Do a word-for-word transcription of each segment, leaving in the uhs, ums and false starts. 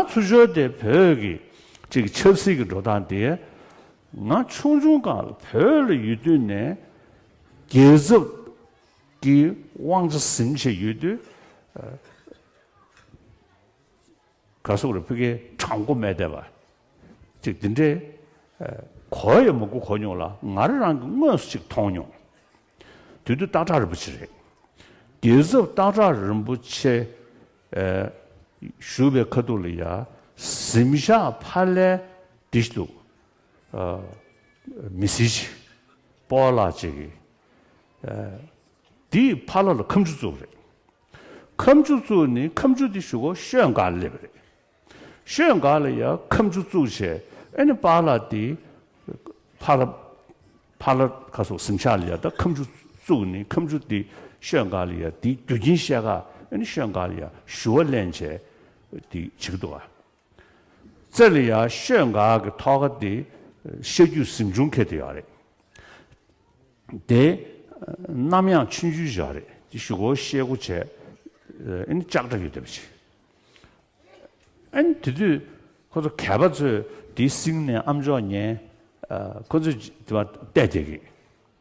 ཚུར་ཕྱོགས་དེ་བོད་ཀྱི་ཅིག་ཆབ་སྲིད་ཀྱི་འགྲོ་སྟངས་དེ། ང་ཆུང་ཆུང་སྒང་ལ་བོད་ལ་ཡོད་དུས་ནས་རྒྱལ་ཚབ་ཀྱི་དབང་ཆ་ཟིན་བྱས་ཡོད་དུས། ག་སོག་རེ་ཕི་གའི་དྲང་པོ་མེད་བསྡད་པ། ཅིག་འདི་འདྲའི་གོ་ཡ་མང་པོ་གོ་མྱོང་ལ། ང་རང་གིས་དངོས་སུ་ཅིག་མཐོང་མྱོང་། དེ་དུས་སྟག་བྲག་རིན་པོ་ཆེ་རེད། རྒྱལ་ཚབ་སྟག་བྲག་རིན་པོ་ཆེ་བཞུགས་པའི་ཁ་ཐུག་ལ་ཡ་གཟིམ་ཤག་ཕ་ལྷའི་འདི་ཞིག་འདུག་མི་སེར་ཅིག་སྤོ་ལགས་ཅིག་གིས། དེའི་ཕ་ལྷ་ལ་ཁ་མཆུ་བཙུགས་རེད། ཁ་མཆུ་བཙུགས་ནི་ཁ་མཆུ་དེ་གཞུག་གུ་ཤོད་འགའ་སླེབས་རེད། ཤོད་འགའ་ལ་ཡ་ཁ་མཆུ་བཙུགས་བྱས། ཨེ་ནི་པཱ་ལགས་དེ་ཕ་ལ་ཕ་ལ་ཁ་སོགས་གཟིམ་ཤག་ལ་ཡ་ད་ཁ་མཆུ་བཙུགས་ནི་ཁ་མཆུ་དེ་ཤོད་འགའ་ལ་ཡ་དེའི་རྒྱུ་རྐྱེན་བཤད་ག་ཨེ་ནི་ཤོད་འགའ་ལ་ཡ་ཞུ་བ་ལེན་བྱས་དེ་བྱེད་ཀྱི་འདུག་ག་རྩེ་ལ་ཡ་ཤོད་འགའ་གི་ཐོག་ཁ་དེ་བཤད་རྒྱུད་གཟིམ་ཆུང་ཁེལ་དེ་ཡོད་རེད། དེ་གནམ་ཡངས་ཆུང་ཆུང་ཞིག་རེད། དེ་གཞུག་གུ་ཤེལ་སྒོ་བྱས། ཨེ་ནི་ལྕགས་དྲ་ཡོད་བསྡད་པ་ཞིག་ཨེ་ནི་དེ་དུས་ཁོ་ཚོ་གད་པ་ཚོས་དེ་བསྲིངས་ནས་ཨམ་ཅོག་ཉན། ཁོ་ཚོས་དེ་བ་བལྟས་བསྡད་ཀྱི།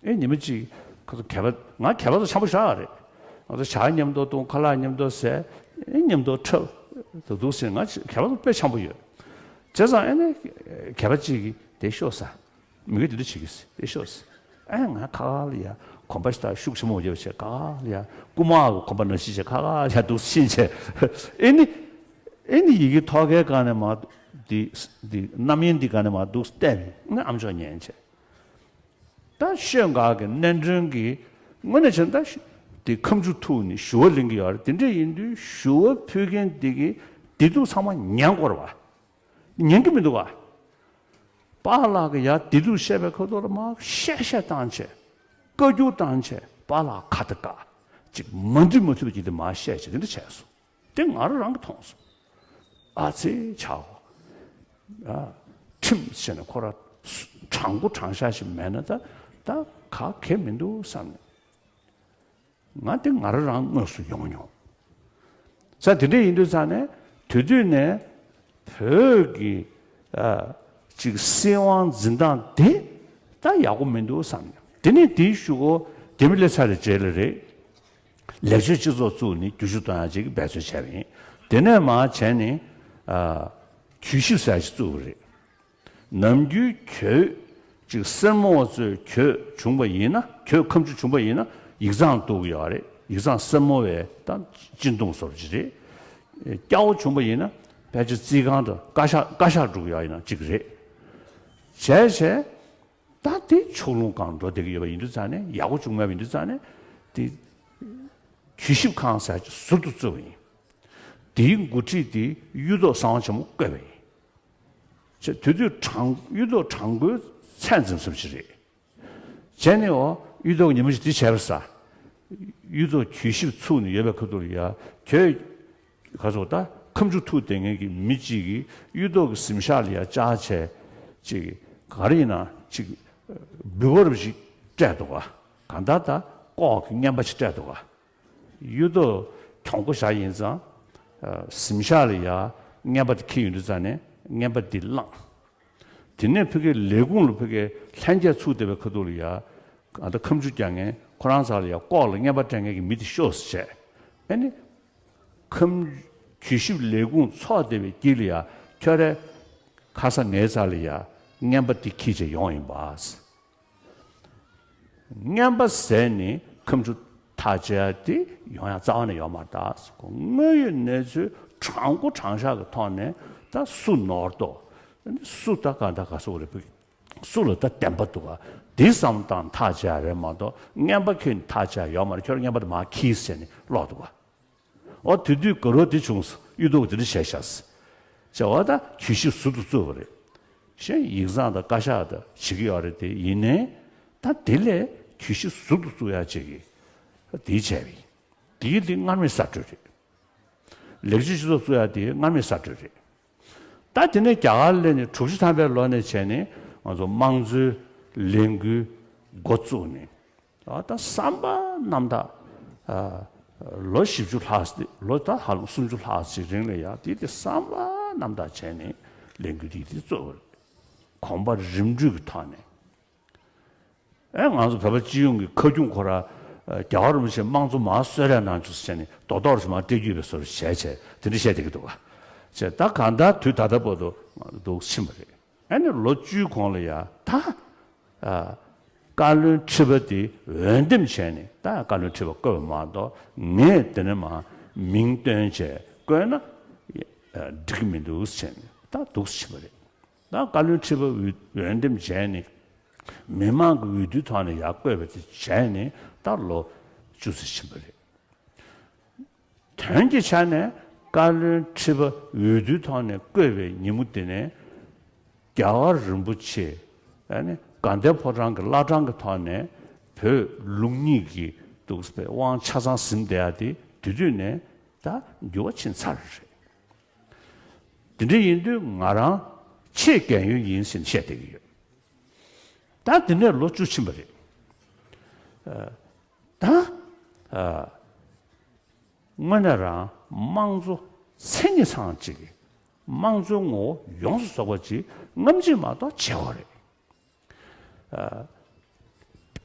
ཨེ་ཉི་མ་གཅིག་ཁོ་ཚོ་གད་པ། ང་གད་པ་ཚོ་འཆམ་པོ་བཞག་རེད། ང་ཚོ་ཇ་མཉམ་དུ་བཏུང་། ཁ་ལག་མཉམ་དུ་ཟས། ཨེ་མཉམ་དུ་འཁྲབ། ད་དུང་ཟེར། ང་གད་པ་ཚོ་དཔེ་འཆམ་པོ་ཡོད། བྱས་ཙང་ཨེ་ནི་གད་པ་གཅིག་གིས་དེ་ཤོག་ཟེར། མི་གི་དེ་འདྲ་བྱེད་ཀྱི་ཟེར། དེ་ཤོག་ཟེར། ཨེ་ང་ཁ་ཁ་ལ་ཡ་གོམ་པ་ཞིག་ད་ཤུགས་ཆེན་པོ་མ་བརྒྱབ་བྱས། ཁ་ཁ་ལ་ཡ་རྐུ་མ་གི་གོམ་པ་ནང་བཞིན་བྱས། ཁ་ཁ་ལ་ཡ་འདུག་ཕྱིན་བྱས། ཨེ་ནི་ཨེ་ནི་ཡི་གེ་ཐོག་ཁའི་སྒང་ནས་མར་འདི་འདི་རྣམ་དབྱེ་འདི་སྒང་ནས་མར་འདུག་བལྟས་ནས་ཨེ་ནི་ཨམ་ཅོག་ཉན་བྱས། ད་ཤོད་འགའ་གི་གནད་དོན་གྱི་དངོས་གནས་བྱས་ན་ད་དེ་ཁ་མཆུ་ཐུག་ནས་ཞུ་བ་ལེན་གྱི་ཡོད་རེད། དེ་འདྲ་ཡིན་དུས་ཞུ་བ་ཕུལ་མཁན་དེ་གིས་བདེ་སྡུག་ཚང་མ་ཉན་དགོས་རེད་བ། ཉན་གྱི་མི་འདུག་བ། པཱ་ལགས་ཀྱིས་ཡར་བདེ་སྡུག་བཤད་པའི་ཁ་ཐོག་ལ་མར་བཤད་བཤད་བཏང་བྱས། བཀའ་བཀྱོན་བཏང་བྱས། པཱ་ལགས་ཁ་ད་བཀག་ཅིག་མ་འདུས་མ་འཐུས་པ་ཅིག་དེ་མར་བཤད་བྱས། དེ་འདྲ་བྱས་སོང་། དེ་ང་རང་རང་གིས་མཐོང་སོང་། ཨ་ཙི་ཆའོ། ཨ། ཁྲིམས་ཟེར་ནས་ཁོ་རང་དྲང་པོ་དྲང་བཞག་ཞིག་མེད་ན་ད་ད་ག་གེ་མི་འདུག་བསམ་ནས། ང་དེ་ང་རང་རང་དངོས་སུ་ཡོང་མྱོང་། ས་དེ་འདྲ་ཡིན་དུས་ཙང་ནས་དེ་དུས་ནས་བོད་ཀྱི་ཨ་ཅིག་སྲིད་དབང་འཛིན་སྟངས་དེ་ད་ཡག་པོ་མི་འདུག་བསམ་ནས། དེ་ནས་དེའི་གཞུག་གུ་རྒྱ་མི་སླེབས་ཚར་བའི་རྗེས་ལ་རེད། ལེགས་བཅོས་སྤྱི་ཚོགས་བཙུགས་ནས་བསྒྱུར་བཅོས་གཏོང་ཡག་ཅིག་འབད་བརྩོན་བྱས་པ་ཡིན། དེ་ནས་མར་བྱས་ནས་ཨ་གྱོད་ཞིབ་ཟེར་ཡག་ཅིག་བཙུགས་པ་རེད། ནམ་རྒྱུན་གྱོད་ཅིག་སེར་མོ་བ་ཚོས་གྱོད་བྱུང་བ་ཡིན་ན། གྱོད་ཁ་མཆུ་བྱུང་བ་ཡིན་ན་ཡིག་ཚང་གཏུག་གི་ཡོད་རེད། ཡིག་ཚང་སེར་མོ་བས་ད་སྤྱི་འདོམས་བཟོ་འདྲ་ཅིག་རེད། སྐྱ་བོ་བྱུང་བ་ཡིན་ན་ཕལ་ཆེར་རྩིས་ཁང་དུ་བཀའ་ཤག་བཀའ་ཤག་འགྲོ་གི་ཡོད་ཡིན་ན་གཅིག་རེད། བྱས་བྱས་ད་དེ་ཕྱོགས་ལྷུང་སྒང་འགྲོ་བསྡད་ཀྱི་ཡོད་པ་ཡིན་དུས་ཙང་ནས། ཡག་པོ་བྱུང་མེད་པ་ཡིན་དུས་ཙང་ནས་དེ་གྱོད་ཞིབ་ཁང་ཟེར་ཅིག་ཟུར་དུ་བཙུགས་པ་ཡིན། དེའི་འགོ་ཁྲིད་དེ་གཡུ་ཐོག་གསང་བ་ཆེན་མོ་བསྐོས་པ་ཡིན། ཅེས་དེ་དུས་དྲང་གཡུ་ཐོག་དྲང་པོའི་ཚད་འཛིན་ས་ཞིག་རེད། བྱས་ནས་འོ་གཡུ་ཐོག་ཉི་མ་ཞིག་དེ་བྱས་པ་ས། གཡུ་ཐོག་གྱོད་ཞིབ་ཚུགས་ནས་ཡོད་པའི་ཁ་ཐུག་ལ་ཡ་གྱོད་ག་ཚོད་ད་ཁ་མཆུ་ཐུག་བསྡད་མཁན་གྱི་མི་གཅིག་གིས་གཡུ་ཐོག་གི་གཟིམ་ཤག་ལ་ཡ་བཅར་བྱས། ཅིག་ག་རེ་ཡིན་ན་ཅིག་འབུལ་བ་རུ་ཞིག་སྤྲད་འདུག་ག་གང་ལྟར་ད་ལྐོག་གི་རྔན་པ་ཞིག་སྤྲད་འདུག་ག་གཡུ་ཐོག་གྱོང་པོ་བཞག་ཡིན་ཙང་། ཨ། གཟིམ་ཤག་ལ་ཡ་རྔན་པ་དེ་འཁྱེར་ཡོང་དུས་ཙང་ནས་རྔན་པ་འདི་བླངས། དེ་ནས་ཕ་གིའི་ལས་ཁུངས་ལ་ཕ་གིའི་ལྷན་རྒྱས་ཚུགས་བསྡད་པའི་ཁ་ཐུག་ལ་ཡ། ཨ། ད་ཁ་མཆུ་རྒྱག་མཁན་ཁོ་རང་ཚོ་ལ་ཡ་ལྐོག་ལ་རྔན་པ་སྤྲད་མཁན་གྱི་མི་དེ་ཤོག་ཟེར་བྱས། ཨ་ནི་ཁ་མཆུ་གྱོད་ཞིབ་ལས་ཁུངས་ཚོགས་བསྡད་པའི་དཀྱིལ་ལ་ཡ་ཁྱོད་རའི་ཁ་ས་ངའི་རྩ་ལ་ཡ་རྔན་པ་འདི་འཁྱེར་བྱས་ཡོང་ཡིན་པ། རྔན་པ་ཟད་ནས་ཁ་མཆུ་ཐག་བཅད་ཡ་དེ་ཡོང་ཡ་རྩ་བ་ནས་ཡོད་མ་རེད་ད། དངོས་ཡོད་གནས་ཚུལ་དྲང་པོ་དྲང་བཞག་གི་ཐོག་ནས་ད་སུ་ནོར་ཏོ། སུ་ད་ག་ད་ག་སོག་རེད། སུ་ལ་ད་བདེན་པ་འདུག་ག་དེ་བསམ་བློ་བཏང་ཐག་བཅད་ཡ་རེད་མ་གཏོགས། རྔན་པ་ཁྱེར་ནས་ཐག་བཅད་ཡ་ཡོད་མ་རེད། ཁྱོད་རྔན་པ་དེ་མར་འཁྱེར་ཟེར་ནས་ལོག་འདུག་ག་འོ་དེ་དུས་དགའ་རབ་དེ་བྱུང་སོང་། གཡུ་ཐོག་དེ་འདྲ་བྱས་ཤག་ཟེར། བྱས་པ་ད་གྱོད་ཞིབ་ཟུར་དུ་བཙུགས་པ་རེད། གཞན་ཡིག་ཚང་དང་བཀའ་ཤག་དང་བྱེད་ཀྱི་ཡོད་རེད་དེ། ཡིན་ནའི་ད་དེ་ལས་གྱོད་ཞིབ་ཟུར་དུ་བཙུགས་ཡ་བྱེད་ཀྱི་དེ་བྱས་པ་ཡིན། དེའི་དེ་སྔར་མེད་གསར་གཏོད་རེད། ལེགས་བཅོས་སྤྱི་ཚོགས་བཙུགས་ཡ་དེ་སྔར་མེད་གསར་གཏོད་རེད། ད་དེ་ནས་རྒྱ་གར་སླེབས་ནས་དྲུག་ཅུ་ཐམ་པའི་ལོ་ནས་བྱས་ནས་ང་ཚོ་དམངས་གཙོའི་ལས་འགུལ་འགོ་བཙུགས་ནས། ད་ད་བསམ་པ་རྣམ་དག་ཨ། ལོ་བཞི་བཅུ་ལྷག་ཙམ། ལོ་ད་ཧ་ལམ་སུམ་ཅུ་ལྷག་ཙམ་རིང་ལ་ཡ་དེ་དེ་བསམ་པ་ རྣམ་དག་བྱས་ནས་ལས་འགུལ་དེ་དེ་གཙོ་བོ་རེད། གོམ་པ་རིམ་བགྲོད་ཀྱི་ཐོག་ནས། ཨེ་ང་ཚོ་བོད་པ་སྤྱི་ཡོངས་ཀྱི་ཁ་རྒྱུན་ཁོ་ར་ཨ་རྒྱལ་བ་རིན་པོ་ཆེ་དམངས་གཙོ་མར་གསོལ་རས་གནང་བྱུང་ཟེར་ནས་རྡོག་རྡོག་རེ་མར་སྤྲད་རྒྱུ་བའི་བཟོ་འདྲ་བྱས་བྱས་དེ་འདྲ་བཤད་བསྡད་ཀྱི་འདུག་ག། བྱས་ད་གང་ལྟར་དུས་ད་ལྟ་བར་དུ་འདུག་ཕྱིན་པ་རེད། ཨ་ནི་ལོ་བཅུའི་གོང་ལ་ཡ་ད་ཨ་བཀའ་བློན་ཁྲི་པ་དེ་འོས་འདེམས་བྱས་ནས་ད་བཀའ་བློན་ཁྲི་པ་བསྐོས་པ་མ་གཏོགས་ངས་དེ་ནས་མར་མིང་བཏོན་བྱས་བསྐོས་ན་ཨ་འགྲིག་གི་མི་འདུག་ཟེར་ནས་ད་འདུག་ཕྱིན་པ་རེད། ད་བཀའ་བློན་ཁྲི་པ་འོས་འོས་འདེམས་བྱས་ནས་མི་མང་གི་འོས་བསྡུའི་ཐོག་ནས་ཡར་བསྐོས་པ་དེ་བྱས་ནས་ད་ལོ་བཅུ་ཙམ་ཕྱིན་པ་རེད། དོན་གྱི་ཆ་ནས་བཀའ་བློན་ཁྲི་པ་འོས་བསྡུའི་ཐོག་ནས་བསྐོས་པའི་ཉིན་མོ་དེ་ནས་རྒྱལ་བ་རིན་པོ་ཆེ་ཨ་ནི་དགའ་ལྡན་ཕོ་བྲང་གི་བླ་བྲང་གི་ཐོག་ནས་བོད་ལུགས་གཉིས་ཀྱི་འདུག་སེ་དབང་ཆ་ཚང་ཟིན་བསྡད་ཡ་དེ་དེ་དུས་ནས་ད་འགྱུར་བ་ཕྱིན་ཚར་རེད། དེ་འདྲ་ཡིན་དུས་ང་རང་ཆེས་རྒན་ཡོལ་ཡིན་ཟེར་ནས་བཤད་བསྡད་ཀྱི་ཡོད། ད་དེ་ནས་ལོ་བཅུ་ཕྱིན་པ་རེད། ཨ་ད་ཨ་དངོས་གནས་རང་དམངས་གཙོ་མཚན་ཉིད་ཚང་ཅིག་གི་དམངས་གཙོའི་ངོ་བོ་ཡོངས་སུ་རྫོགས་པ་ཅིག་སྔ་ཕྱི་མ་གཏོགས་བྱེད་དགོས་རེད། ཨ་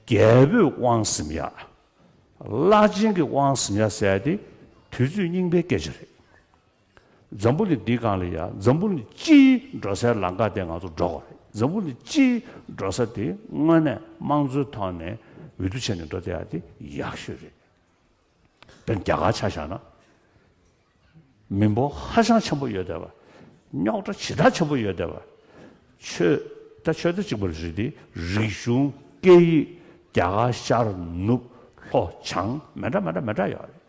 རྒྱལ་པོས་དབང་ཟིན་ཡག་བླ་ཆེན་གྱིས་དབང་ཟིན་ཡག་ཟེར་ཡག་དེ་དུས་ཚོད་རྙིང་པའི་སྐད་ཆ་རེད། འཛམ་བུ་གླིང་འདིའི་སྒང་ལ་ཡ་འཛམ་བུ་གླིང་སྤྱིའི་འགྲོ་སའི་ལམ་ཁ་དེ་ང་ཚོ་འགྲོ་དགོས་རེད། འཛམ་བུ་གླིང་སྤྱིའི་འགྲོ་ས་དེ་དངོས་གནས་དམངས་གཙོའི་ཐོག་ནས་འོས་བསྡུ་བྱས་ནས་འགྲོ་བསྡད་ཡག་དེ་ཡག་ཤོས་རེད། དཔེར་ན་རྒྱ་གར་ཆ་བཞག་ན། མི་འབོར་ཧ་ཅང་ཆེན་པོ་ཡོད་བསྡད་པ། རྙོག་དྲ་ཇི་ལྟར་ཆེན་པོ་ཡོད་བསྡད་པ། ཆོས་ད་ཆོས་ད་གཅིག་པ་རེད་དེ། རིག་གཞུང་སྐད་ཡིག་རྒྱ་གར་ཤར་ནུབ་ལྷོ་བྱང་མི་འདྲ་མི་འདྲ་མི་འདྲ་ཡོད་རེད།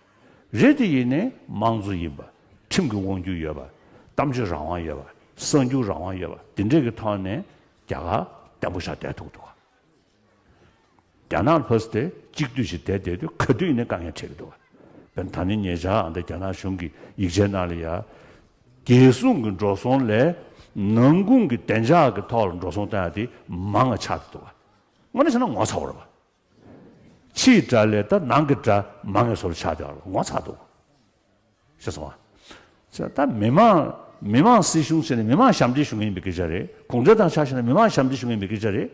རེད་དེ་ཡིན་ནའི་དམངས་གཙོ་ཡིན་པ། ཁྲིམས་ཀྱི་དབང་སྒྱུར་ཡོད་པ། གཏམ་བརྗོད་རང་དབང་ཡོད་པ། གསར་འགྱུར་རང་དབང་ཡོད་པ། དེ་འདྲས་ཀྱི་ཐོག་ནས་རྒྱ་གར་བརྟན་པོ་ཞིག་བསྡད་ཐུབ་འདུག་ག། རྒྱ་ནག་ལ་ཕར་ཚུར་དེ་གཅིག་སྡུད་ཞིག་བསྡད་བསྡད་དུས་ག་དུས་ཡིན་ནའི་དཀའ་ངལ་འཕྲད་ཀྱི་འདུག་ག། དཔེར་ན་ད་ནི་ཉེ་ཆར་ཨ་ད་རྒྱ་ནག་གཞུང་གི་ཡིག་ཆའི་ནང་ལ་ཡ། རྒྱལ་སྲུང་གི་འགྲོ་སོང་ལས་ནང་ཁུངས་ཀྱི་བདེ་འཇགས་ཀྱི་ཐོག་ལ་འགྲོ་སོང་བཏང་ཡ་དེ་མང་བ་ཆགས་འདུག་ག། དངོས་གནས་བྱས་ན་ངོ་ཚ་བོ་རེད་པ། ཕྱིའི་དགྲ་ལས་ད་ནང་གི་དགྲ་མང་བའི་བཟོ་འདྲ་ཆགས་བསྡད་པ་ངོ་ཚ་འདུག་ག། ཤེས་སོང་ཨ། ད་མི་མང་མི་མང་སྲིད་གཞུང་ཟེར་ནས་མི་མང་ཞབས་འདེགས་ཞུ་མཁན་ཡིན་པའི་སྐད་ཆ་རེད། གུང་ཁྲན་ཏང་ཆ་བཞག་ན་མི་མང་ཞབས་འདེགས་ཞུ་མཁན་ཡིན་པའི་སྐད་ཆ་རེད།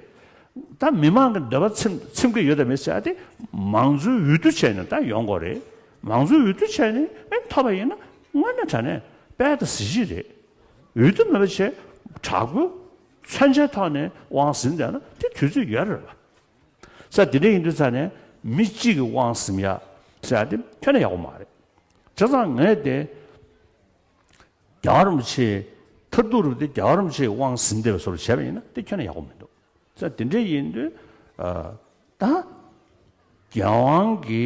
ད་མི་མང་གི་འདོད་པ་ཚིམ་ཚིམ་གྱི་ཡོད་དམ་མེད་ཟེར་ཡ་དེ་མང་གཙོའི་འོས་བསྡུ་བྱས་ནས་ད་ཡོང་དགོས་རེད། མང་གཙོའི་འོས་བསྡུ་བྱས་ནས་ཨེ་ཐོབ་པ་ཡིན་ན་དངོས་གནས་དྲང་གནས་དཔལ་དང་གཟི་བརྗིད་རེད། འོས་བསྡུ་མེད་པ་བྱས་དྲག་པོའི་མཚོན་ཆའི་ཐོག་ནས་དབང་ཟིན་བསྡད་ན་དེ་དུས་ཚོད་ཡོད་རེད་པ། ས་དེ་འདྲ་ཡིན་དུས་ཙང་ནས་མི་གཅིག་གི་དབང་ཟིན་ཡ་ཟེར་ཡ་དེ་ཁྱོན་ནས་ཡག་པོ་མ་རེད། བྱས་ཙང་ངས་དེ་རྒྱལ་བ་རིན་པོ་ཆེ་མཐར་ཐུག་རུ་དེ་རྒྱལ་བ་རིན་པོ་ཆེའི་དབང་ཟིན་བསྡད་པའི་བཟོ་འདྲ་བྱས་པ་ཡིན་ན་དེ་ཁྱོན་ནས་ཡག་པོ་མི་འདུག། ས་དེ་འདྲ་ཡིན་དུས་ཨ་ད་རྒྱལ་དབང་གི་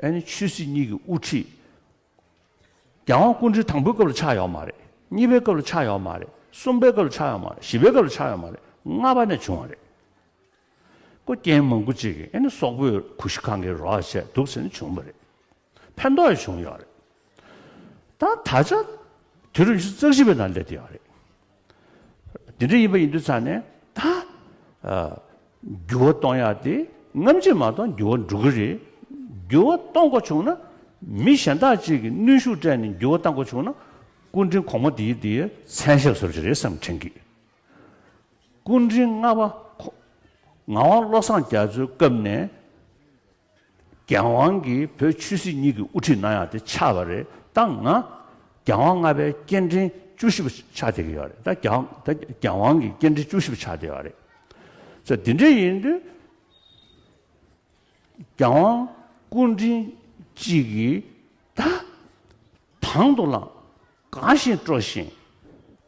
ཨ་ནི་ཆོས་སྲིད་གཉིས་ཀྱི་དབུ་ཁྲིད། རྒྱལ་དབང་སྐུ་ཕྲེང་དང་པོའི་སྐབས་ལ་ཆགས་ཡོད་མ་རེད། གཉིས་པའི་སྐབས་ལ་ཆགས་ཡོད་མ་རེད། གསུམ་པའི་སྐབས་ལ་ཆགས་ཡོད་མ་རེད། བཞི་པའི་སྐབས་ལ་ཆགས་ཡོད་མ་རེད། ལྔ་པ་ནས་བྱུང་བ་རེད། ཁོ་རྐྱེན་མང་པོ་ཅིག་གིས་ཨེ་ནི་སོག་པོས་གུ་ཤྲི་ཁང་གི་རོགས་བྱས་འདུག་ཟེར་ནས་བྱུང་བ་རེད། ཕན་ཐོགས་ཡང་བྱུང་ཡོད་རེད། ད་ད་ཆ་དུས་རབས་ཉི་ཤུ་རྩ་བཞི་པའི་ནང་སླེབས་བསྡད་ཡོད་རེད། འདི་འདྲ་ཡིན་པ་ཡིན་དུས་ཙང་ནས་ད་ཨ་འགྱུར་བ་གཏོང་ཡག་དེ་སྔ་ཕྱི་མ་གཏོགས་འགྱུར་བ་འགྲོ་གི་རེད། འགྱུར་བ་གཏོང་དགོས་བྱུང་ན་མི་གཞན་དག་ཅིག་གིས་གནོན་ཤུགས་སྤྲད་ནས་འགྱུར་བ་གཏོང་དགོས་བྱུང་ན་སྐུ་ཕྲེང་གོང་མ་དེའི་དེའི་མཚན་ཞབས་བཟོ་འདྲ་ཅིག་རེད་བསམ་དྲན་གི། སྐུ་ཕྲེང་ལྔ་པ་ཁོ་ངག་དབང་བློ་བཟང་རྒྱ་མཚོའི་སྐབས་ནས་རྒྱལ་དབང་གིས་བོད་ཆོས་སྲིད་གཉིས་ཀྱི་དབུ་ཁྲིད་གནང་ཡག་དེ་ཆགས་པ་རེད། ད་ང་རྒྱལ་དབང་ལྔ་པའི་སྐྱེ་ཕྲེང་བཅུ་བཞི་པ་ཆགས་བསྡད་ཀྱི་ཡོད་རེད། ད་རྒྱལ་དབང་ད་རྒྱལ་དབང་གི་སྐྱེ་ཕྲེང་བཅུ་བཞི་པ་ཆགས་བསྡད་ཡོད་རེད། ཙང་དེ་འདྲ་ཡིན་དུས་རྒྱལ་དབང་སྐུ་ཕྲེང་གཅིག་གིས་ད་དང་དུ་བླངས། དགའ་བཞིན་སྤྲོ་བཞིན་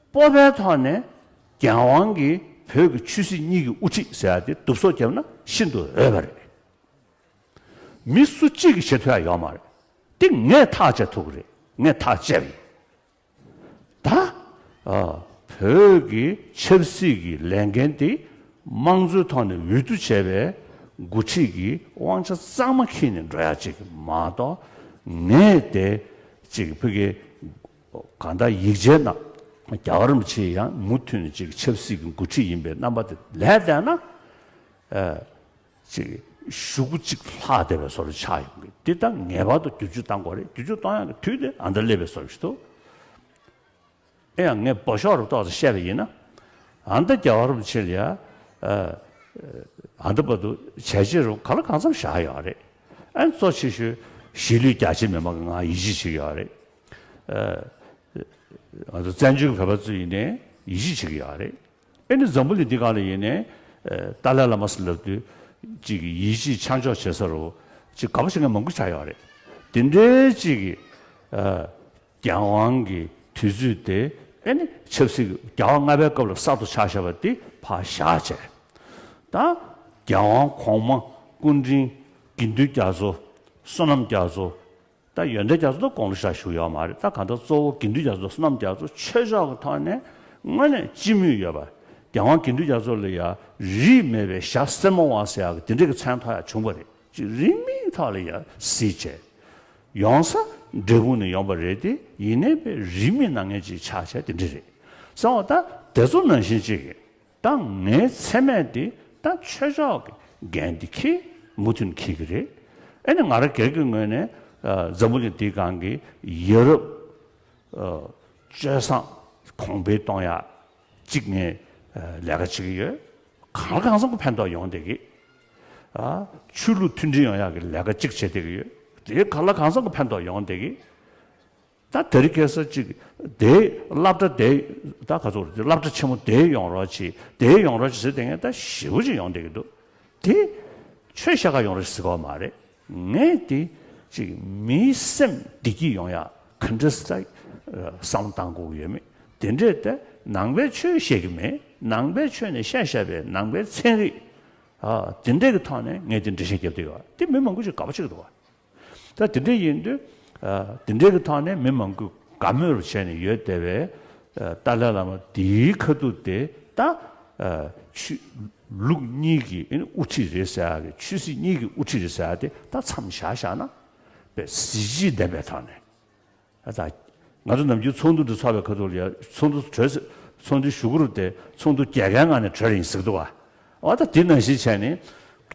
སྤོབས་པའི་ཐོག་ནས་རྒྱལ་དབང་གིས་བོད་ཀྱི་ཆོས་སྲིད་གཉིས་ཀྱི་དབུ་ཁྲིད་ཟེར་ཡ་དེ་བསྡུ་གསོག་བརྒྱབ་ན་ཤིན་ཏུ་འོས་པ་རེད། མི་སུ་གཅིག་གིས་བྱེད་ཐུབ་ཡ་ཡོད་མ་རེད། དེ་ངས་ཐག་བཅད་ཐུབ་ཀྱི་རེད། ངས་ཐག་བཅད་པ་ཡིན། ད་ཨ་བོད་ཀྱི་ཆབ་སྲིད་ཀྱི་ལས་འགན་དེ་དམངས་གཙོའི་ཐོག་ནས་འོས་བསྡུ་བྱས་པའི་འགོ་ཁྲིད་ཀྱིས་དབང་ཆ་གཙང་མ་འཁྱེར་ནས་འགྲོ་ཡ་ཅིག་མ་གཏོགས། ངས་དེ་ཅིག་ཕ་གི་གང་ལྟར་ཡིག་ཆའི་ནང་རྒྱལ་བ་རིན་པོ་ཆེ་ཡང་མུ་མཐུད་ནས་ཅིག་ཆབ་སྲིད་ཀྱི་འགོ་ཁྲིད་ཡིན་པའི་རྣམ་པ་དེ་ལས་བསྡད་ན། ཨ་ཅིག་གཞུག་གུ་ཅིག་ལྷག་བསྡད་པའི་བཟོ་འདྲ་ཆགས་ཡོང་གི། འདི་ད་ངེས་པར་དུ་བསྒྱུར་བཅོས་གཏང་དགོས་རེད། བསྒྱུར་བཅོས་གཏོང་ཡག་གི་དུས་དེ་ཨ་ད་སླེབས་པའི་བཟོ་འདྲ་ཞིག་འདུག། ཨེ་ཡང་ངས་འབོ་ཤོག་རུ་ཏོག་ཙམ་བཤད་པ་ཡིན་ན། ཨ་མདའ་རྒྱལ་བ་རིན་པོ་ཆེ་ལ་ཡ། ཨ་མདའ་བར་དུ་བྱས་རྗེས་རུ་ག་ལ་གང་འཚམ་བཞག་ཡོད་རེད། ཨ་གཙོ་ཆེ་ཤོས་གཞིས་ལུས་རྒྱ་ཆེ་མི་མང་གི་ང་ཡིད་ཆེས་བྱེད་ཀྱི་ཡོད་རེད། ཨ་ང་ཚོ་བཙན་བྱོལ་གྱི་བོད་པ་ཚོ་ཡིན་ནའི་ཡིད་ཆེས་བྱེད་ཀྱི་ཡོད་རེད། ཨེ་ནི་འཛམ་བུ་གླིང་འདི་སྒང་ལ་ཡིན་ནའི་ཏཱ་ལའི་བླ་མ་ཟེར་ལབ་དུས་ཅིག་གི་ཡིད་ཆེས་ཆ་འཇོག་བྱེད་ས་རུ་ཅིག་དགའ་པོ་བྱེད་མཁན་མང་པོ་ཆགས་ཡོད་རེད། དེ་འདྲའི་ཅིག་གི་རྒྱལ་དབང་གི་དུས་ཚོད་དེ་ཨེ་ནི་ཆབ་སྲིད་ཀྱི་རྒྱལ་བ་ལྔ་པའི་སྐབས་ལ་གསར་དུ་ཆགས་བཞག་པ་དེ་ཕར་བཞག་བྱས། ད་རྒྱལ་དབང་གོང་མ་སྐུ་ཕྲེང་དགེ་འདུན་རྒྱ་མཚོ་བསོད་ནམས་རྒྱ་མཚོ། ད་ཡོན་ཏན་རྒྱ་མཚོ་ད་དགུང་ལོ་ཞེ་དྲག་བཞུགས་ཡོད་མ་རེད། ད་གང་ལྟར་གཙོ་བོ་དགེ་འདུན་རྒྱ་མཚོ་བསོད་ནམས་རྒྱ་མཚོ་ཆོས་ཕྱོགས་ཀྱི་ཐོག་ནས་དངོས་གནས་སྤྱི་མོས་ཡོད་པ། རྒྱལ་དབང་དགེ་འདུན་རྒྱ་མཚོ་ལ་ཡང་རིས་མེད་པའི་ཞྭ་སེར་མོ་བ་ཟེར་ཡག་གི་དེ་འདྲ་གི་མཚན་ཐོགས་ཡག་བྱུང་བ་རེད། ཅིག་རིས་མེད་ཐོག་ལ་ཡང་གཟིགས་བྱས། ཡོང་ས་འབྲས་སྤུངས་ནས་ཡོང་བ་རེད་དེ། ཡིན་ནའི་པའི་རིས་མེད་གནང་མཁན་ཅིག་ཆགས་བྱས་དེ་འདྲ་རེད། གསང་བ་ད་དེ་ཚོ་ནང་བཞིན་ཅིག་གི། ད་ངའི་མཚན་སྨད་དེ་ད་ཆོས་ཕྱོགས་ཀྱི་འགན་དེ་འཁྱེར་མུ་མཐུད་འཁྱེར་གྱི་རེད། ཨེ་ནི་ང་རང་སྒེར་གྱི་ངོས་ནས་ཨ་འཛམ་བུ་གླིང་འདིའི་སྒང་གི་ཡ་རབས་ཨ་སྤྱོད་བཟང་གོང་འཕེལ་གཏོང་ཡག་ཅིག་ངས་ཨ་ལས་ཀ་བྱེད་ཀྱི་ཡོད། གང་ལ་གང་འཚམ་གྱི་ཕན་ཐོགས་ཡོང་བསྡད་ཀྱི། ཨ་ཆོས་ལུགས་མཐུན་སྒྲིལ་ཡོང་ཡག་གི་ལས་ཀ་ཅིག་བྱེད་བསྡད་ཀྱི་ཡོད། དེ་གང་ལ་གང་འཚམ་གྱི་ཕན་ཐོགས་ཡོང་བསྡད་ཀྱི། ད་དེ་རིང་ཁ་སང་ཅིག་དེའི་སློབ་གྲྭ་དེ་ད་ག་ཚོད་རེད། སློབ་གྲྭ་ཆེན་མོ་དེའི་ཡོང་རོགས་བྱེད། དེའི་ཡོང་རོགས་བྱེད་ཟེར་བསྡད་མཁན་ད་ཞེ་པོ་ཅིག་ཡོང་བསྡད་ཀྱི་འདུག་དེ་ཆོས་བཤད་ག་ཡོང་རོགས་ཟེར་གྱི་ཡོད་མ་རེད། ངས་དེ་ཅིག་མིའི་སེམས་བདེ་སྐྱིད་ཡོང་ཡག་ག་འདྲ་ཟེར་བསམ་བློ་བཏང་དགོས་ཀྱི་ཡོད་མེད། དེ་འདྲས་ད་ནང་པའི་ཆོས་བཤད་ཀྱི་མེད། ནང་པའི་ཆོས་ནས་བཤད་བཞག་པའི་ནང་པའི་ཚན་རིག་ཨ་དེ་འདྲས་ཀྱི་ཐོག་ནས་ངས་དེ་འགྲེལ་བཤད་རྒྱབ་བསྡད་ཡོད། དེ་མི་མང་པོ་ཅིག་དགའ་པོ་བྱེད་ཀྱི་འདུག་བ། ད་དེ་འདྲ་ཡིན་དུས། ཨ་དེ་འདྲའི་གི་ཐོག་ནས་མི་མང་པོས་དགའ་མོས་བྱས་ནས་ཡོད་བསྡད་པའི། ཨ་ཏཱ་ལའི་བླ་མ་དེའི་ཁ་ཐུག་དེ་ད། ཨ་ཆོས་ལུགས་གཉིས་ཀྱི་ཨེ་ནི་དབུ་ཁྲིད་རེད་ཟེར་ཡག་གི། ཆོས་སྲིད་གཉིས་ཀྱི་དབུ་ཁྲིད་རེད་ཟེར་ཡག་དེ་ད་མཚམས་བཞག་བཞག་ན་དཔེ་གཟི་བརྗིད་ལྡན་པའི་ཐོག་ནས། ཨ་ད་ང་ཚོ་ནམ་རྒྱུན་ཚོགས་འདུ་འདི་ཚོགས་པའི་ཁ་ཐུག་ལ་ཡ་ཚོགས་འདུ་གྲོལ་ཚེ་ཚོགས་འདུའི་གཞུག་གུ་རུ་དེ་ཚོགས་འདུ་རྒྱལ་ཁའི་ངང་ནས་གྲོལ་ཡིན་ཟེར་གི་འདུག་བ། འོ་ད་དེ་ནང་བཞིན་བྱས་ནས་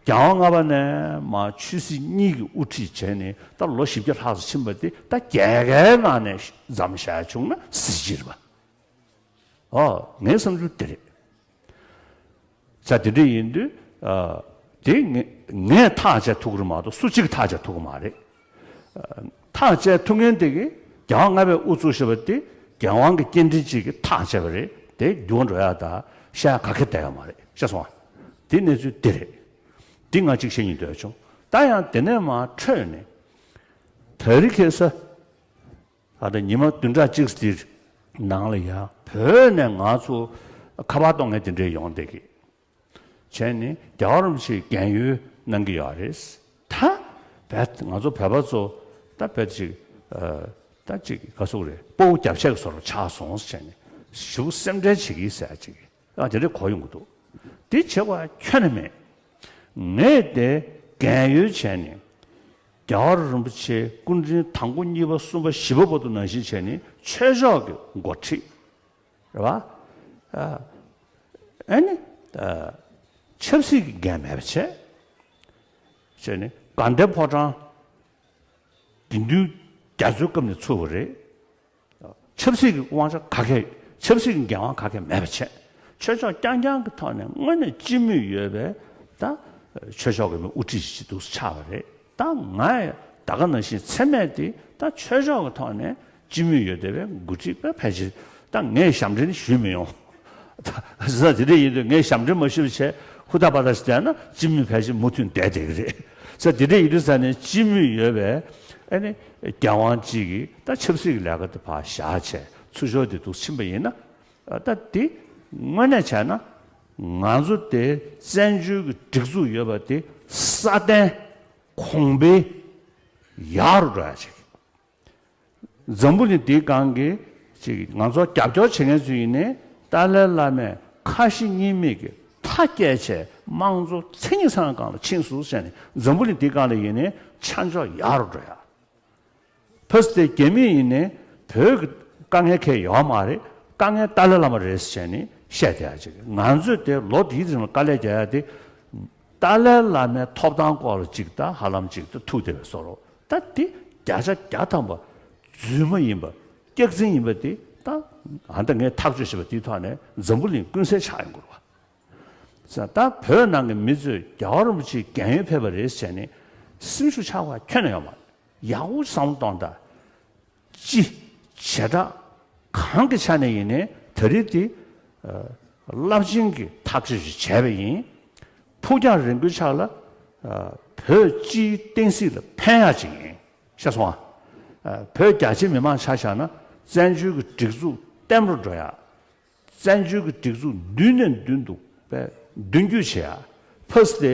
རྒྱལ་དབང་ལྔ་པ་ནས་མར་ཆོས་སྲིད་གཉིས་ཀྱི་དབུ་ཁྲིད་བྱས་ནས་ད་ལོ་བཞི་བརྒྱ་ལྷག་ཙམ་ཕྱིན་པ་དེ་ད་རྒྱལ་ཁའི་ངང་ནས་མཚམས་བཞག་བྱུང་ན་གཟི་བརྗིད་རེད་པ། ཨོ་ངའི་བསམ་ཚུལ་དེ་རེད། ས་དེ་འདྲ་ཡིན་དུས། ཨ་དེ་ངས་ངས་ཐག་བཅད་ཐུབ་ཀྱི་རེད་མ་གཏོགས་སུ་གཅིག་ཐག་བཅད་ཐུབ་ཀྱི་མ་རེད། ཨ་ཐག་བཅད་ཐུབ་མཁན་དེ་གི་རྒྱལ་དབང་ལྔ་པས་དབུ་བཙུགས་བཞག་པ་དེ་རྒྱལ་དབང་གི་སྐྱེ་ཕྲེང་གཅིག་གིས་ཐག་བཅད་པ་རེད། དེ་འགྱུར་བ་འགྲོ་ཡག་ད་བཤད་ཡག་ག་གེ་བསྡད་ཡོད་མ་རེད། ཤེས་སོང་ཨ། དེ་གནས་ཚུལ་དེ་རེད། དེ་ང་གཅིག་བཤད་སྙིང་འདོད་བྱུང་། ད་ཡང་དེ་ནས་མར་འཕྲོས་ནས་དེ་རིང་ཁ་སང་། ད་ལྟ་ཉི་མ་བདུན་ཕྲག་གཅིག་འདིའི་ནང་ལ་ཡང་བོད་ནས་ང་ཚོ་ཁ་པར་གཏོང་མཁན་དེ་འདྲས་ཡོང་བསྡད་ཀྱི། བྱས་ནས་རྒྱལ་བ་རིན་པོ་ཆེས་རྒན་ཡོལ་གནང་གི་ཡོད་རེད། ད་བོད་ང་ཚོ་བོད་པ་ཚོ་ད་བོད་ཅིག་ཨ་ད་ཅིག་ག་ཟེར་དགོས་རེད། དཔའ་བོ་རྒྱབ་ཆད་ཀྱི་བཟོ་འདྲ་ཆགས་སོང་ཟེར་ནས་ཞེ་པོ་སེམས་ཁྲལ་བྱེད་ཀྱི་ཟེར་ཅིག་ཨ་དེ་འདྲས་གོ་ཡོང་གི་འདུག་དེ་བྱེད་དགོས་ཁྱོན་ནས་མེད། ངས་དེ་རྒན་ཡོལ་བྱས་ནས་རྒྱལ་བ་རིན་པོ་ཆེ་སྐུ་ཕྲེང་དང་པོ་གཉིས་པ་གསུམ་པ་བཞི་པ་བར་དུ་ནང་བཞིན་བྱས་ནས་ཆོས་ཕྱོགས་ཀྱི་འགོ་ཁྲིད་རེད་བ། ཨ་ཨ་ནི་ཨ་ཆབ་སྲིད་ཀྱི་འགན་མེད་པ་བྱས། བྱས་ནས་དགའ་ལྡན་ཕོ་བྲང་དགེ་འདུན་རྒྱ་མཚོའི་སྐབས་ནས་ཚུགས་པ་རེད། ཆབ་སྲིད་ཀྱི་དབང་ཆ་ག་གེ་ཆབ་སྲིད་ཀྱི་འགན་དབང་ག་གེ་མེད་པ་བྱས། ཆོས་ཕྱོགས་རྐྱང་རྐྱང་གི་ཐོག་ནས་དངོས་གནས་སྤྱི་མོས་ཡོད་པའི་ད་ཆོས་ཕྱོགས་ཀྱི་མི་དབུ་ཁྲིད་ཅིག་འདུག་ཆགས་པ་རེད། ད་ང་ད་ག་ནང་བཞིན་མཚན་སྨད་དེ་ད་ཆོས་ཕྱོགས་ཀྱི་ཐོག་ནས་སྤྱི་མོས་ཡོད་བསྡད་པའི་འགོ་ཁྲིད་པ་ཕལ་ཆེར་ད་ངས་ཞབས་འདྲེན་ཞུས་མི་ཡོང་། ད་ས་དེ་འདྲ་ཡིན་དུས་ངས་ཞབས་འདྲེན་མ་ཞུས་པ་བྱས་ཧུར་ཐག་པ་ཐག་ཞིག་བསྡད་ན་སྤྱི་མོས་ཕལ་ཆེར་མུ་མཐུད་བསྡད་བསྡད་ཀྱི་རེད། ས་དེ་འདྲ་ཡིན་དུས་ས་ནས་སྤྱི་མོས་ཡོད་པའི་ཨ་ནི་རྒྱལ་དབང་གཅིག་གིས་ད་ཆབ་སྲིད་ཀྱི་ལས་ཀ་དེ་ཕར་བཞག་བྱས་ཚུར་ཕྱོགས་དེ་འདུག་ཕྱིན་པ་ཡིན་ན། ད་དེ་དངོས་གནས་བྱས་ན་ང་ཚོ་དེ་བཙན་བྱོལ་གྱི་སྒྲིག་འཛུགས་ཡོད་པ་དེ་སྲ་བརྟན་གོང་འཕེལ་ཡག་རུ་འགྲོ་ཡག་ཅིག་འཛམ་བུ་གླིང་འདིའི་སྒང་གི་ཅིག་ང་ཚོ་རྒྱབ་སྐྱོར་བྱེད་མཁན་ཚོ་ཡིན་ནའི་ཏཱ་ལའི་བླ་མས་ཁ་ཞེ་གཉིས་མེད་ཀྱི་མཐའ་བསྐྱལ་བྱས་དམངས་གཙོ་མཚན་ཉིད་ཚང་སྒང་ལ་ཕྱིན་སོང་ཟེར་ནས་འཛམ་བུ་གླིང་འདིའི་སྒང་ལ་ཡིན་ནའི་ཆ་འཇོག་ཡག་རུ་འགྲོ་ཡག་ཕ་སི་ཏེ་རྒྱ་མི་ཡིན་ནའི་བོད་ཀྱི་དཀའ་ངལ་གང་ཡང་ཡོད་མ་རེད། དཀའ་ངལ་ཏཱ་ལའི་བླ་མ་རེད་ཟེར་ནས་བཤད་བསྡད་ཡག་ཅིག་ང་ཚོས་དེ་ལོ་དེའི་རིང་ལ་དཀའ་ལས་རྒྱག་ཡག་དེ་ཏཱ་ལའི་བླ་མའི་ཐོབ་ཐང་སྐོར་ལ་ཅིག་ད་ཧ་ལམ་ཅིག་ད་ཐུག་བསྡད་པའི་བཟོ་འདྲ། ད་དེ་བརྒྱ་ཆ་བརྒྱ་ཐམ་པ་རྫུན་མ་ཡིན་པ་སྐྱག་རྫུན་ཡིན་པ་དེ་ ད་ཨ་ད་ངས་ཐག་གཅོད་བྱས་པ་དེའི་ཐོག་ནས་འཛམ་བུ་གླིང་ཀུན་གསལ་ཆགས་ཡོང་གི་རེད་བ། ས་ད་བོད་ནང་གི་མི་ཚོས་རྒྱལ་བ་རིན་པོ་ཆེའི་རྒན་ཡོལ་ཕེབས་པ་རེད་ཟེར་ནས་སེམས་ཤུགས་ཆག་པ་ཁྱོན་ནས་ཡོད་མ་རེད། ཡག་པོ་བསམ་བློ་གཏོང་དང་། སྤྱི་བྱེ་བྲག་གང་གི་ཆ་ནས་ཡིན་ནའི་ད་རེས་དེ་རླབས་ཆེན་གྱི་ཐག་གཅོད་ཅིག་བྱས་པ་ཡིན། ཕུགས་རྒྱང་རིང་པོའི་ཆ་ལ་བོད་སྤྱིའི་བསྟན་སྲིད་ལ་ཕན་ཡག་ཅིག་ཡིན། ཤེས་སོང་ཨ། བོད་རྒྱ་ཆེ་མི་མང་ཆ་བཞག་ན་བཙན་བྱོལ་གྱི་སྒྲིག་འཛུགས་བརྟན་པོར་འགྲོ་ཡག་བཙན་བྱོལ་གྱི་སྒྲིག་འཛུགས་མདུན་ནས་མདུན་དུ་དཔེ་མདུན་སྐྱོད་བྱེད་ཡ། ཕ་སི་དེ་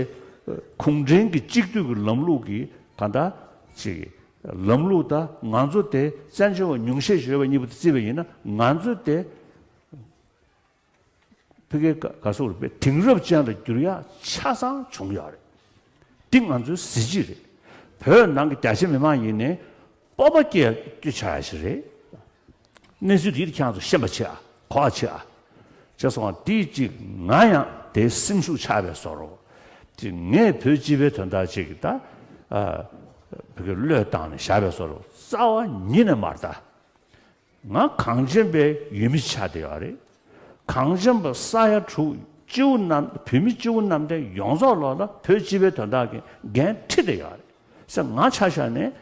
གུང་ཁྲན་གྱི་གཅིག་སྡུད་ཀྱི་ལམ་ལུགས་ཀྱི་གང་ལྟར་ཅིག་ལམ་ལུགས་དང་ང་ཚོ་དེ་བཙན་བྱོལ་བ་ཉུང་ཤས་ཤིག་ཡོད་པ་གཉིས་པོ་དེ་བརྩིས་པ་ཡིན་ན་ང་ཚོ་དེ་ཕ་གིའི་ག་ག་སོགས་རུ་དཔེ་དེང་རབས་ཅན་ལ་འགྱུར་ཡ་ཆ་ཚང་བྱུང་ཡོད་རེད། འདི་ང་ཚོའི་གཟི་བརྗིད་རེད། བོད་ནང་གི་རྒྱ་ཆེ་མི་མང་ཡིན་ནའི་སྤོབས་པ་སྐྱེ་སྐྱེ་ཆོག་ཡ་ཞིག་རེད། གནས་ཚུལ་འདི་ཁྱེད་རང་ཚོ་ཤེས་པ་བྱེད་ཨ། གོ་བ་བྱེད་ཨ། བྱས་སོང་བ་འདི་གཅིག་ང་ཡང་དེའི་སེམས་ཤུགས་ཆག་པའི་བཟོ་འདྲ། དེ་ངས་བོད་སྤྱི་པའི་དོན་དག་ཅིག་ད་ཨ་བོད་ཀྱི་བློས་བཏང་ནས་བཞག་པའི་བཟོ་འདྲ་རྩ་བ་ཉིད་ནས་མ་རེད་ད། ང་གངས་ཅན་པའི་ཡུལ་མི་ཆགས་བསྡད་ཡོད་རེད། གངས་ཅན་པ་ས་ཡ་དྲུག་སྤྱི་བོ་གནམ་བོད་མི་སྤྱི་བོ་གནམ་བསྟན་ཡོངས་རྫོགས་ལོག་ལ་བོད་སྤྱི་པའི་དོན་དག་གི་འགན་འཁྲི་བསྡད་ཡོད་རེད། ཟེར་ང་ཆ་བཞག་ནས་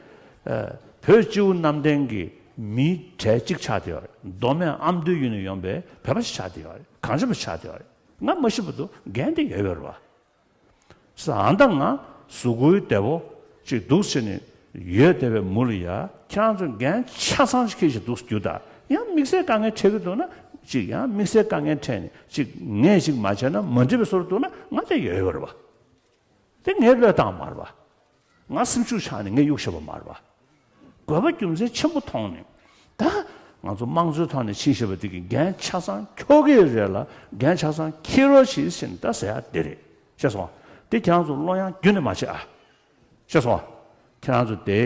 ཨ་བོད་སྤྱི་བོ་གནམ་བསྟན་གྱི་མིའི་གྲས་གཅིག་ཆགས་བསྡད་ཡོད་རེད། མདོ་སྨད་ཨ་མདོའི་ཡུལ་ནས་ཡོང་པའི་བོད་པ་ཞིག་ཆགས་བསྡད་ཡོད་རེད། གངས་ཅན་པ་ཆགས་བསྡད་ཡོད་རེད། ང་མ་ཤི་བར་དུ་འགན་དེ་ཡོད་ཡོད་རེད་བ། ས་ཨ་མདའ་ང་གཟུགས་པོའི་བདེ་པོ་ཅིག་འདུག་ཟེར་ནས་ཡོད་བསྡད་པའི་མུ་ལ་ཡ་ཁྱེད་རང་ཚོ་འགན་ཆ་ཚང་ཞིག་འཁྱེར་ཞིག་འདུག་རྒྱུ་ད་ཡང་དམིགས་བསལ་དཀའ་ངལ་འཕྲད་ཀྱི་འདུག་ན་ཅིག་ཡང་དམིགས་བསལ་དཀའ་ངལ་འཕྲད་ནས་ཅིག་ངས་ཅིག་མ་བྱས་ན་མ་འགྲིག་པའི་བཟོ་འདྲ་འདུག་ན་ང་དེ་ཡོད་ཡོད་རེད་བ། དེ་ངས་བློས་བཏང་མ་རེད་བ། ང་སེམས་ཤུགས་ཆག་ནས་ངས་གཡུག་བཞག་པ་མ་རེད་བ། དགོས་པ་རྒྱུ་མཚན་ཆེན་པོ་མཐོང་ནས། ད་ང་ཚོ་དམངས་གཙོའི་ཐོག་ནས་ཕྱིན་བཞིན་པ་འདི་གི་འགན་ཆ་ཚང་འཁྱོག་གི་རེད་ལ་འགན་ཆ་ཚང་འཁྱེར་རོགས་བྱེད་ཟེར་ནས་ད་ཟེར་ཡ་འདི་རེད། ཤེས་སོང་བ། འདི་ཁྱེད་རང་ཚོ་བློ་ཡང་རྒྱུན་ནས་མ་བྱེད་ཨ། ཤེས་སོང་བ། ཁྱེད་རང་ཚོ་དེ་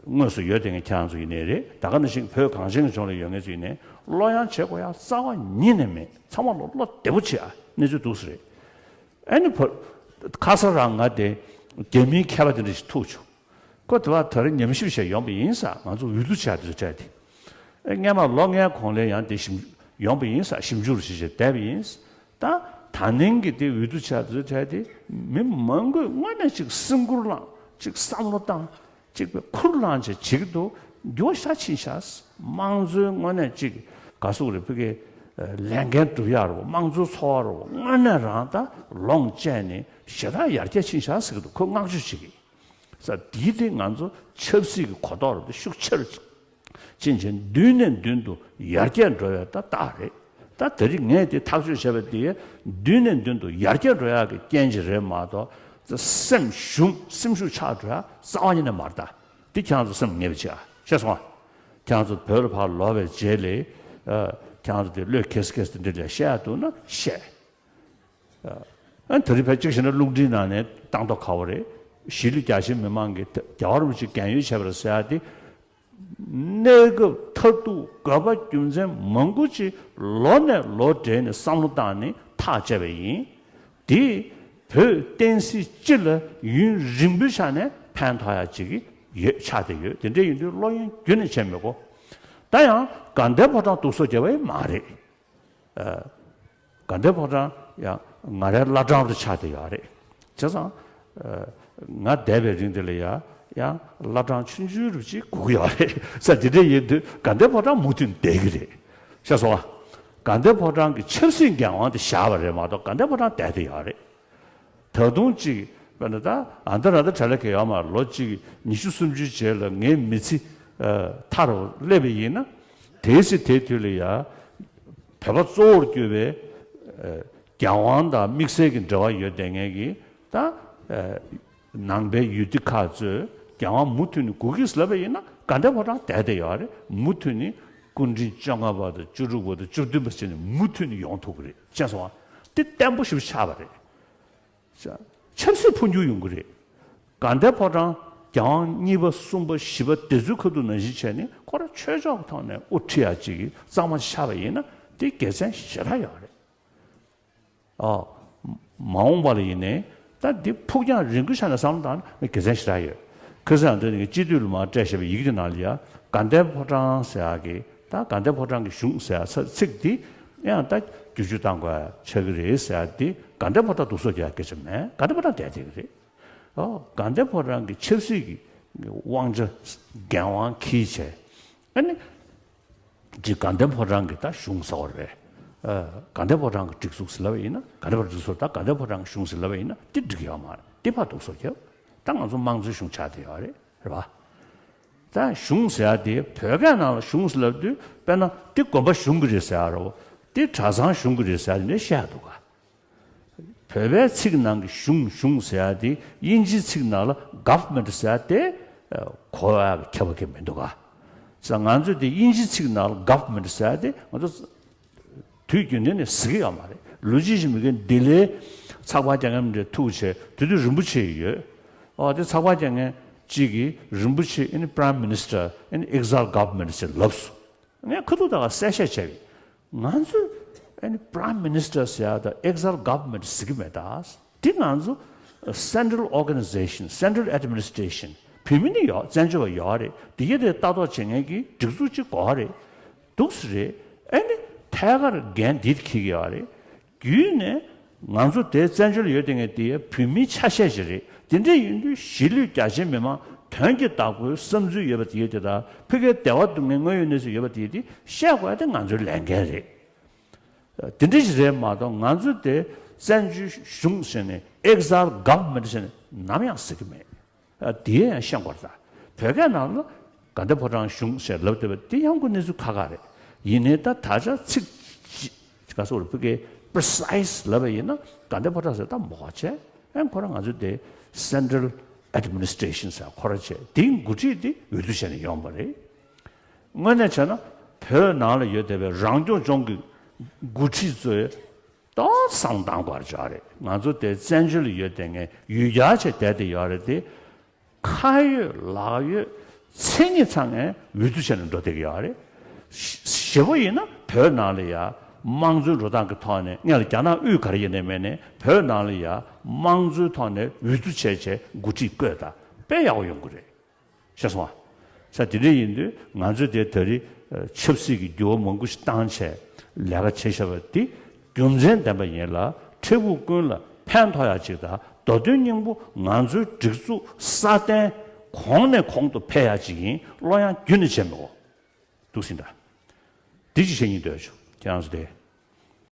དངོས་སུ་ཡོད་དེ་ངས་ཁྱེད་རང་ཚོ་ཡིན་ནའི་རེད། ད་ག་ནང་བཞིན་བོད་གངས་ཅན་གྱི་ལྗོངས་ལ་ཡོད་མཁན་ཚོ་ཡིན་ནའི་བློ་ཡང་བྱེད་དགོས་ཡ་རྩ་བ་ཉིད་ནས་མེད། ཚང་མ་བློ་བློ་བདེ་པོ་བྱེད་ཨ། གནས་ཚུལ་འདུག་སེ་རེད། ཨ་ནི་བོད་ཁ་སང་རང་ང་དེ་རྒྱ་མིའི་མཁས་པ་དེ་འདྲ་ཞིག་ཐུག་བྱུང་། ཁོ་དེ་བ་ད་རེས་ཉམས་ཞིབ་བྱས་ཡོང་པ་ཡིན་ས། ང་ཚོ་འོས་བསྡུ་བྱས་དེ་ཚོ་བྱས་ཏེ། ཨེ་སྔན་མ་ལོ་ལྔའི་གོང་ལ་ཡང་དེ་ཞིབ་ཡོང་པ་ཡིན་ས། ཞིབ་འཇུག་བྱས་བྱས་བསྡད་པ་ཡིན། ད་ད་ནིང་གི་དེ་འོས་བསྡུ་བྱས་དེ་ཚོ་བྱས་ཏེ་མི་མང་པོས་དངོས་གནས་ཅིག་སེམས་ཁུར་བླངས་ཅིག་བསམ་བློ་བཏང་། གཅིག་པའི་ཁུར་བླངས་བྱས་བྱེད་ཀྱི་འདུག་འགྱུར་བ་ཤ་ཕྱིན་ཤག་དམངས་གཙོའི་དངོས་གནས་གཅིག་ག་སུག་རེད་ཕ་གི་ལས་འགན་སྒྲུབ་ཡག་རེད་བ། དམངས་གཙོའི་འཚོ་བ་རེད་བ། དངོས་གནས་རང་ད་ལོངས་སྤྱད་ནས་ཞེ་དྲག་ཡར་རྒྱས་ཕྱིན་ཤག་ཟེར་གྱི་འདུག་ཁོས་བསྔགས་བརྗོད་བྱེད་ཀྱི་ས་འདིའི་དེ་ང་ཚོ་ཆབ་སྲིད་ཀྱི་གོ་རྟོགས་རེད་ཤུགས་ཆེ་རུ་ཕྱིན་ཕྱིན་མདུན་ནས་མདུན་དུ་ཡར་རྒྱས་འགྲོ་བའི་ད་རྟགས་རེད། ད་དེ་རིང་ངས་དེ་ཐག་གཅོད་བྱས་པ་དེ་མདུན་ནས་མདུན་དུ་ཡར་རྒྱས་འགྲོ་ཡག་གི་རྐྱེན་ཅིག་རེད་མ་གཏོགས་སེམས་ཞུམ་སེམས་ཤུགས་ཆག་འགྲོ་ཡག་རྩ་བ་ཉིད་ནས་མ་རེད་ད། འདི་ཁྱེད་རང་ཚོ་སེམས་ངེས་པ་བྱེད་ཨ། ཤེས་སོང་ཨ། ཁྱེད་རང་ཚོ་བོད་ལ་ཕར་ལོག་པའི་རྗེས་ལ་ཨ། ཁྱེད་རང་ཚོ་དེ་བློས་འཁེལ་སེ་འཁེལ་སེ་དེ་འདྲ་ལ་བཤད་ཡག་འདུག་ན་བཤད། ཨ་ད་རེས་ཕལ་ཆེར་བྱས་ན་རླུང་འཕྲིན་ནང་ནས་བཏང་མདོག་ཁ་པོ་རེད། གཞིས་ལུས་རྒྱ་ཆེ་མི་མང་གིས་རྒྱལ་བ་རིན་པོ་ཆེ་རྒན་ཡོལ་བྱས་པ་རེད་ཟེར་ཡག་དེ། གནས་སྐབས་མཐར་ཐུག་དགོས་པ་རྒྱུ་མཚན་མང་པོ་ཅིག་ལོ་ནས་ལོ་བགྲེས་ནས་བསམ་བློ་བཏང་ནས་ཐག་བཅད་པ་ཡིན། དེས་བོད་བསྟན་སྲིད་སྤྱི་ལ་ཡུན་རིང་པོའི་ཆ་ནས་ཕན་ཐོགས་ཡག་ཅིག་ཡོད་ཆགས་བསྡད་ཡོད། དེ་འདྲ་ཡིན་དུས་བློ་གཡེང་རྒྱུན་ནས་བྱེད་མི་དགོས། ད་ཡང་དགའ་ལྡན་ཕོ་བྲང་སྡུག་སོ་རྒྱབ་པ་ཡང་མ་རེད། ཨ། དགའ་ལྡན་ཕོ་བྲང་ཡང་ང་རའི་བླ་བྲང་དུ་ཆགས་བསྡད་ཡོད་རེད། བྱས་ཙང་། ཨ། ང་བསྡད་པའི་རིང་དེ་ལ་ཡ་ཡང་བླ་བྲང་ཆུང་ཆུང་རུ་ཅིག་སྒུག་གི་ཡོད་རེད། ས་དེ་འདྲ་ཡིན་དུས་དགའ་ལྡན་ཕོ་བྲང་མུ་མཐུད་བསྡད་ཀྱི་རེད། ཤེས་སོང་ཨ། དགའ་ལྡན་ཕོ་བྲང་གི་ཆབ་སྲིད་འགན་དབང་དེ་བཞག་པ་རེད་མ་གཏོགས་དགའ་ལྡན་ཕོ་བྲང་བསྡད་བསྡད་ཡོད་རེད། ད་དུང་གཅིག་དཔེར་ན་ད་ཨ་མདའ་ར་མདའ་བྲལ་ལ་གས་ཡོད་མ་རེད། ལོ་གཅིག་ཉི་ཤུ་སུམ་ཅུའི་རྗེས་ལ་ངའི་མི་ཚེ་ཨ་མཐའ་རུ་སླེབས་པ་ཡིན་ན་དེའི་ཚེ་དེའི་དུས་ལ་ཡ་བོད་པ་གཙོ་བོར་གྱུར་པའི་ཨ་རྒྱལ་དབང་དང་དམིགས་བསལ་གྱི་འབྲེལ་བ་ཡོད་བསྡད་མཁན་གྱི་ད་ཨ་ནང་པའི་ཡུལ་སྡེ་ཁག་ཚོས་རྒྱལ་དབང་མུ་མཐུད་ནས་དགོས་ཀྱི་ལབ་པ་ཡིན་ན་དགའ་ལྡན་ཕོ་བྲང་བསྡད་བསྡད་ཡོད་རེད། མུ་མཐུད་ནས་སྐུ་ཕྲེང་བཅོ་ལྔ་པ་དང་བཅུ་དྲུག་པ་དང་བཅུ་བདུན་པ་བྱས་ནས་མུ་མཐུད་ནས་ཡོང་ཐུབ་ཀྱི་རེད། ཤེས་སོང་ཨ། དེ་བརྟན་པོ་ཞིག་ཆགས་པ་རེད། ཆབ་སྲིད་འཕོ་འགྱུར་ཡོང་གི་རེད། དགའ་ལྡན་ཕོ་བྲང་རྒྱལ་དབང་གཉིས་པ་གསུམ་པ་བཞི་པ་དེ་ཚོའི་ཁ་ཐུག་ནང་བཞིན་བྱས་ནས་ཁོ་རང་ཆོས་ཕྱོགས་ཀྱི་ཐོག་ནས་དབུ་ཁྲིད་ཡག་ཅིག་གཙང་མ་ཆགས་པ་ཡིན་ན་དེ་དགེ་མཚན་ཞེ་དྲག་ཡོད་རེད། ཨོ། མ་འོངས་པ་ལ་ཡིན་ནའི་ད་འདི་ཕུགས་རྒྱང་རིང་པོའི་ཆ་ནས་བསམ་བློ་བཏང་ན་དགེ་མཚན་ཞེ་དྲག་ཡོད། ཁ་སང་འདི་ནི་སྤྱི་འཐུས་ལ་མར་སྤྲད་བཞག་པའི་ཡི་གེ་དེ་ནང་ལ་ཡ་དགའ་ལྡན་ཕོ་བྲང་ཟེར་ཡག་གི་ ད་དགའ་ལྡན་ཕོ་བྲང་གི་གཞུང་ཟེར་ཡ་ཚིག་འདི་ཡང་ད་བསྒྱུར་བཅོས་བཏང་དགོས་ཆགས་ཀྱི་རེད་ཟེར་ཡ་འདི་དགའ་ལྡན་ཕོ་བྲང་སྡུག་སོ་རྒྱག་སྐད་ཆ་མེད། དགའ་ལྡན་ཕོ་བྲང་བསྡད་བསྡད་ཀྱི་རེད། ཨོ། དགའ་ལྡན་ཕོ་བྲང་གི་ཆབ་སྲིད་ཀྱི་དབང་ཆ་འགན་དབང་འཁྱེར་བྱས། ཨ་ནི། ཅིག་དགའ་ལྡན་ཕོ་བྲང་གི་ད་གཞུང་ཟེར་བ་རེད། ཨ། དགའ་ལྡན་ཕོ་བྲང་གི་སྒྲིག་འཛུགས་ཟེར་ལབ་པ་ཡིན་ན། དགའ་ལྡན་ཕོ་བྲང་སྒྲིག་འཛུགས་ད་དགའ་ལྡན་ཕོ་བྲང་གི་གཞུང་ཟེར་ལབ་པ་ཡིན་ན་དེ་འགྲིག་ཡོད་མ་རེད། དེ་ཕར་སྡུག་སོ་རྒྱབ། ད་ང་ཚོ་དམངས་གཙོའི་གཞུང་ཆགས་བསྡད་ཡོད་རེད། རེད་པ། ད་གཞུང་ཟེར་ཡ་དེ་བོད་སྐད་ནང་ལ་གཞུང་ཟེར་ལབ་དུས་དཔེར་ན་དེ་དགོན་པ་གཞུང་གི་རེད་ཟེར་ཡ་རེད། དེ་གྲྭ་ཚང་གཞུང་གི་རེད་ཟེར་ཡ་དེ་འདྲ་བཤད་འདུག་ག་བོད་པའི་ཚིག་ནང་གི་གཞུང་གཞུང་ཟེར་ཡ་དེ་དབྱིན་ཇིའི་ཚིག་ནང་ལ་government ཟེར་ཡ་དེ་གོ་བ་ཁྱད་པར་གང་མི་འདུག་ག་ས། ང་ཚོས་དེ་དབྱིན་ཇིའི་ཚིག་ནང་ལ་government ཟེར་ཡ་དེ་ང་ཚོ་དུས་རྒྱུན་ལྡན་ནས་ཟེར་གྱི་ཡོད་མ་རེད། ལོ་རྒྱུས་ཤིག་མི་རྒན་ལྡི་ལིའི་ཚགས་པར་རྒྱག་མཁན་འདྲ་ཐུག་བྱས་དེ་དུས་རིན་པོ་ཆེ་ཡོད། ཨོ། དེ་ཚགས་པར་རྒྱག་མཁན་གཅིག་གིས་རིན་པོ་ཆེ་ཨ་ནི་prime minister ཨ་ནི་exile government ཟེར་ལབ་སོང་། ངས་ཁ་ཐུག་ད་ག་གསལ་བཤད་བྱས་པས། ང་ཚོས་ཨ་ནི་prime minister ཟེར་ཡ་དང་exile government ཟེར་གྱི་མེད་ད། འདི་ང་ཚོ་central organization, central administration བོད་མི་ནི་ཡོད། བཙན་བྱོལ་བ་ཡོད་རེད། འདི་ག་དེ་ལྟ་རྟོག་བྱེད་མཁན་གྱི་སྒྲིག་འཛུགས་གཅིག་དགོས་རེད། འདུག་སེ་རེད། ཨ་ནི་ཐད་ཀར་འགན་འདི་འཁྱེར་གྱི་ཡོད་རེད། བརྒྱུད་ནས་ང་ཚོ་དེ་བཙན་བྱོལ་ཡོད་དེ་ངས་དེ་བོད་མིའི་ཆ་ཤས་ཤིག་རེད། དེ་འདྲ་ཡིན་དུས་གཞིས་ལུས་རྒྱ་ཆེའི་མི་མང་དོན་གྱི་བདག་པོའི་བསམ་ཚུལ་ཡོད་པ་དེ་ཡོད་དེ་དང་ཕ་གིའི་བདེ་བ་སྡུག་བསྔལ་དངོས་ཡོད་གནས་ཚུལ་ཡོད་པ་དེ་དེ་བཤད་དགོས་ཡ་དེ་ང་ཚོའི་ལས་འགན་རེད། དེ་འདྲ་ཞིག་རེད་མ་གཏོགས་ང་ཚོ་དེ་བཙན་བྱོལ་གཞུང་ཟེར་ནས་exile government ཟེར་ནས་ནམ་ཡང་ཟེར་གྱི་མེད། ཨ། དེ་ཡང་ཤེས་དགོས་རེད་ད། བོད་སྐད་ནང་ལ་དགའ་ལྡན་ཕོ་བྲང་གཞུང་ཞེས་ལབ་བསྡད་པ་དེ་ཡང་ཁོ་གནས་ཚུལ་ཁག་ཁག་རེད། ཡིན་ནའི་ད་ད་ཆ་ཚིག་ག་སོགས་ལ་ཕ་གིའི་precise ལབ་པ་ཡིན་ན་དགའ་ལྡན་ཕོ་བྲང་ཟེར་ད་མོ་བ་བྱས། ཨ། ཁོ་རང་ང་ཚོ་དེ་central administration ཟེར་ཁོ་རང་བྱས། དེའི་འགོ་ཁྲིད་དེ་འོས་བསྡུ་བྱས་ནས་ཡོང་བ་རེད། དངོས་གནས་བྱས་ན་བོད་ནང་ལ་ཡོད་བསྡད་པའི་རང་སྐྱོང་ལྗོངས་ཀྱི་འགོ་ཁྲིད་ཚོས་ཏོག་ཙམ་བསམ་བློ་བཏང་དགོས་ཀྱི་ཡོད་རེད། ང་ཚོ་དེ་བཙན་བྱོལ་ལ་ཡོད་བསྡད་མཁན་ཡུལ་གྱར་བྱས་བསྡད་བསྡད་ཡོད་རེད་དེ། ཁ་ཡོད་ལག་ཡོད་མཚན་ཉིད་ཚང་ནས་འོས་བསྡུ་བྱས་ནས་འགྲོ་བསྡད་ཀྱི་ཡོད་རེད། ཞེ་པོ་ཡིན་ན་བོད་ནང་ལ་ཡ་དམངས་གཙོའི་འགྲོ་སྟངས་ཀྱི་ཐོག་ནས་སྔོན་ལ་རྒྱ་ནག་དབུས་ག་རེ་ཡིན་ནའི་མིན་ནའི་བོད་ནང་ལ་ཡ་དམངས་གཙོའི་ཐོག་ནས་འོས་བསྡུ་བྱས་བྱས་འགོ་ཁྲིད་བསྐོས་དང་དཔེ་ཡག་པོ་ཡོང་གི་རེད། ཤེས་སོང་ཨ། ས་དེ་འདྲ་ཡིན་དུས་ང་ཚོས་དེ་ད་རེས་ཆབ་སྲིད་ཀྱི་འགྱུར་བ་མང་པོ་ཞིག་བཏང་བྱས་ལས་ཀ་བྱེད་བཞག་པ་འདི་རྒྱུ་མཚན་ལྡན་པ་ཡིན་ལ། འཕྲལ་ཕུགས་ཀུན་ལ་ཕན་ཐོགས་ཡག་ཅིག་དང་། མདོ་དོན་སྙིང་པོ་ང་ཚོའི་སྒྲིག་འཛུགས་སྲ་བརྟན་གོང་ནས་གོང་དུ་འཕེལ་ཡག་ཅིག་ཡིན། བློ་ཡང་རྒྱུན་ནས་བྱེད་མི་དགོས། འདུག་ཟིན་འདྲ། འདི་ཅིག་བཤད་སྙིང་འདོད་བྱུང་། ཁྱེད་རང་ཚོ་དེ།